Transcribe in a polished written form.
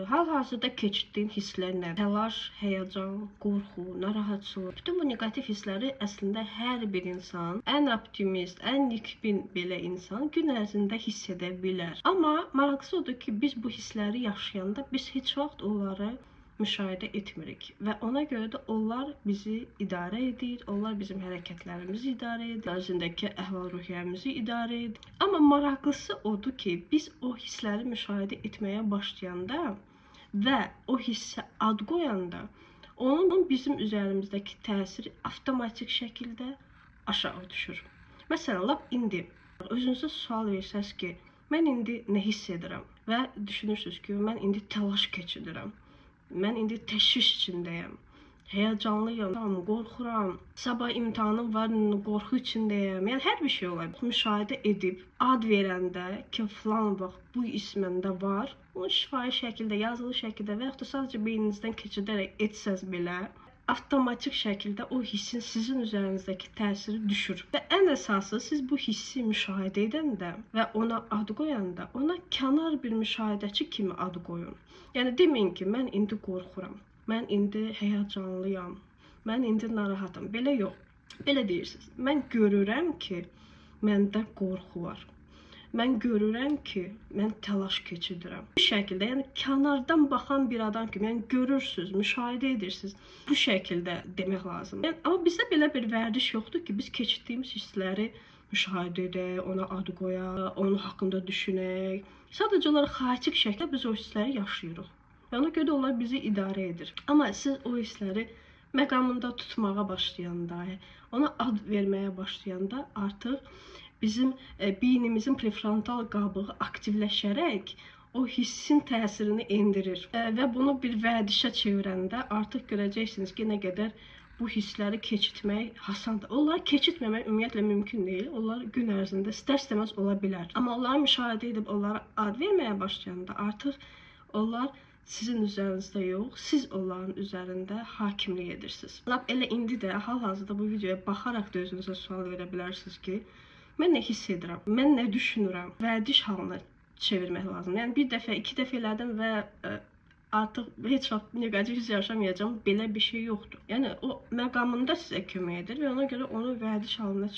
Hal-hazırda keçirdiyim hisslər nə? Təlaş, həyəcan, qorxu, narahatçılıq. Bütün bu neqativ hissləri əslində hər bir insan, ən optimist, ən nikbin belə insan gün ərzində hiss edə bilər. Amma maraqlısı odur ki, biz bu hissləri yaşayanda biz heç vaxt onları müşahidə etmirik və ona görə də onlar bizi idarə edir, onlar bizim hərəkətlərimizi idarə edir, ərzindəki əhval-ruhiyyəmizi idarə edir. Amma maraqlısı odur ki, biz o hissləri müşahidə etməyə başlayanda və o hissə ad qoyanda onun bizim üzərimizdəki təsiri avtomatik şəkildə aşağı düşür. Məsələn, lap indi özünüzə sual versəz ki, mən indi nə hiss edirəm və düşünürsüz ki, mən indi təlaş keçirirəm. Mən indi təşviş içindəyəm. Həyəcanlıyam, qorxuram. Sabah imtahanım var, qorxu içindəyəm. Yəni hər bir şey ola bilər. Müşahidə edib ad verəndə ki, filan vaxt bu his məndə var, bunu şifahi şəkildə, yazılı şəkildə və yaxud da sadəcə beyninizdən keçirdərək etsəz belə avtomatik şəkildə o hissin sizin üzərinizdəki təsiri düşür. Və ən əsası siz bu hissi müşahidə edəndə və ona ad qoyanda ona kənar bir müşahidəçi kimi ad qoyun. Yəni deməyin ki, mən indi qorxuram, mən indi həyəcanlıyam, mən indi narahatam. Belə yox. Belə deyirsiniz. Mən görürəm ki, məndə qorxu var. Mən görürəm ki, mən təlaş keçirirəm. Bu şəkildə, yəni kənardan baxan bir adam kimi, yəni görürsüz, müşahidə edirsiniz. Bu şəkildə demək lazımdır. Yəni amma bizdə belə bir vərdiş yoxdur ki, biz keçirdiyimiz hissləri müşahidə edək, ona ad qoyaq, onun haqqında düşünək. Sadəcə olaraq xaotik şəkildə biz o hissləri yaşayırıq. Və ona görə də onlar bizi idarə edir. Amma siz o hissləri məqamında tutmağa başlayanda, ona ad verməyə başlayanda artıq bizim beynimizin prefrontal qabığı aktivləşərək o hissin təsirini endirir. Və bunu bir vərdişə çevirəndə artıq görəcəksiniz ki, nə qədər bu hissləri keçirtmək asandır. Onları keçirtməmək ümumiyyətlə mümkün deyil. Onlar gün ərzində istər-istəməz ola bilər. Amma onları müşahidə edib onlara ad verməyə başlayanda artıq onlar sizin üzərinizdə yox, siz onların üzərində hakimlik edirsiniz. Lap elə indi də hal-hazırda bu videoya baxaraq da özünüzə sual verə bilərsiniz ki, mən nə hiss edirəm, mən nə düşünürəm? Vərdiş halına çevirmək lazımdır. Yəni bir dəfə, iki dəfə elədim və artıq heç vaxt neqativ hiss yaşamayacağam. Belə bir şey yoxdur. Yəni o məqamında sizə kömək edir və ona görə onu vərdiş halına